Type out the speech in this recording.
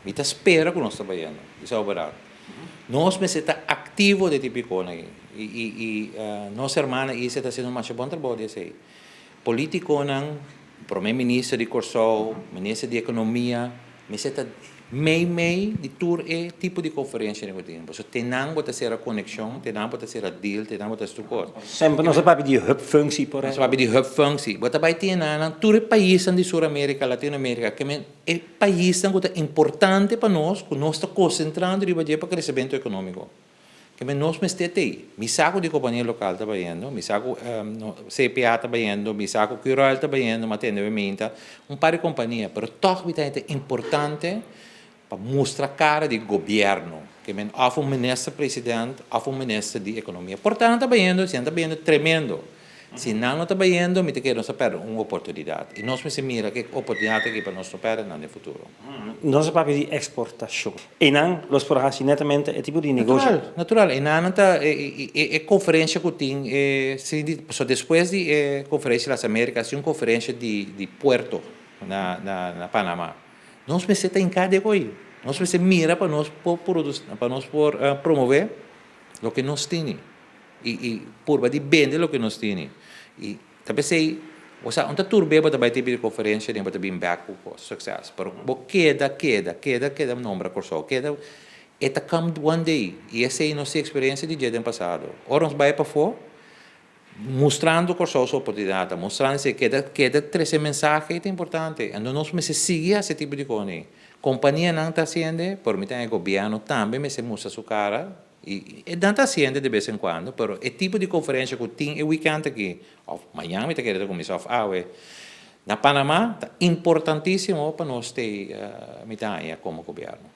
Mi ta spera ku nos ta bayendo, esei bèrdat. Nos mester ta aktivo den tipo kos aki. I nos hermana Isa ta hasiendo masha bon trabou di esei. Polítikonan, promé minister di Kòrsou, minister di ekonomia, mester ta mei mei di tur e tipo di konferensia ku tin. Pasobra te nan bo ta sera konekshon, te nan bo ta sera deal, te nan bo ta hasi tur kos. Semper nos a papia di hubfunctie, por Nos a papia di hubfunctie. Bo ta bai tin nan tur e paisnan di Sur Amerika, Latino Amerika, ke men e paisnan ku ta importante pa nos, ku nos ta konsentrando riba dje pa kresementu ekonómiko. Ke men nos mester t'ei. Mi sa ku di kompania lokal ta bayendo, mi sa ku CPA ta bayendo, mi sa ku Curoil ta bayendo, mi a tende mi minta un par di kompania, pero tòg mi ta hende importante pa mustra kara di gobièrnu. Ke men òf un minister president òf un minister di ekonomia. Por ta nan ta bayendo, si nan ta bayendo tremendo. Si nan no ta bayendo, mi ta kere nos a pèrdè un oportunidat. I nos mester mira ke oportunidat aki pa nos no pèrdè nan den futuro. Nos a papia di eksportashon. Einan los por hasi netamente e tipo di negoshi. Natural, natural. Einan nan ta e konferensha ku tin e pasobra despues di e konferensha di las Americas tin un konferensha di puerto na Panama. Nos mester ta hinká den hoy. Nos mester mira pa nos por produsi, pa nos por promove loke nos tini. I purba di bende loke nos tini. I ta p'esei, bo sa, un ta tur be bo ta bai tin di konferensia den bo ta bin bèk ku sukses. Pero bo keda, keda, keda, keda nombra Kòrsou. Keda, e ta come one day. I esei nos tin eksperensia di dje den pasado. Ora nos bai pafó, mustrando Kòrsou su oportunidatnan, mustrando esei, keda, keda trese mensahe ta importante. Anto nos mester sigui hasi e tipo di kos ei. Kompanianan ta hasiende, pero mi ta haña gobièrnu tambe mester mustra su kara. I e nan ta hasiendo de bes en cuando, pero e tipo di conferencia cu tin e weekend aki, of mañan mi ta kere ta cuminsa of awe, na Panama ta importantisimo pa nos stay, mi ta haña como gobierno.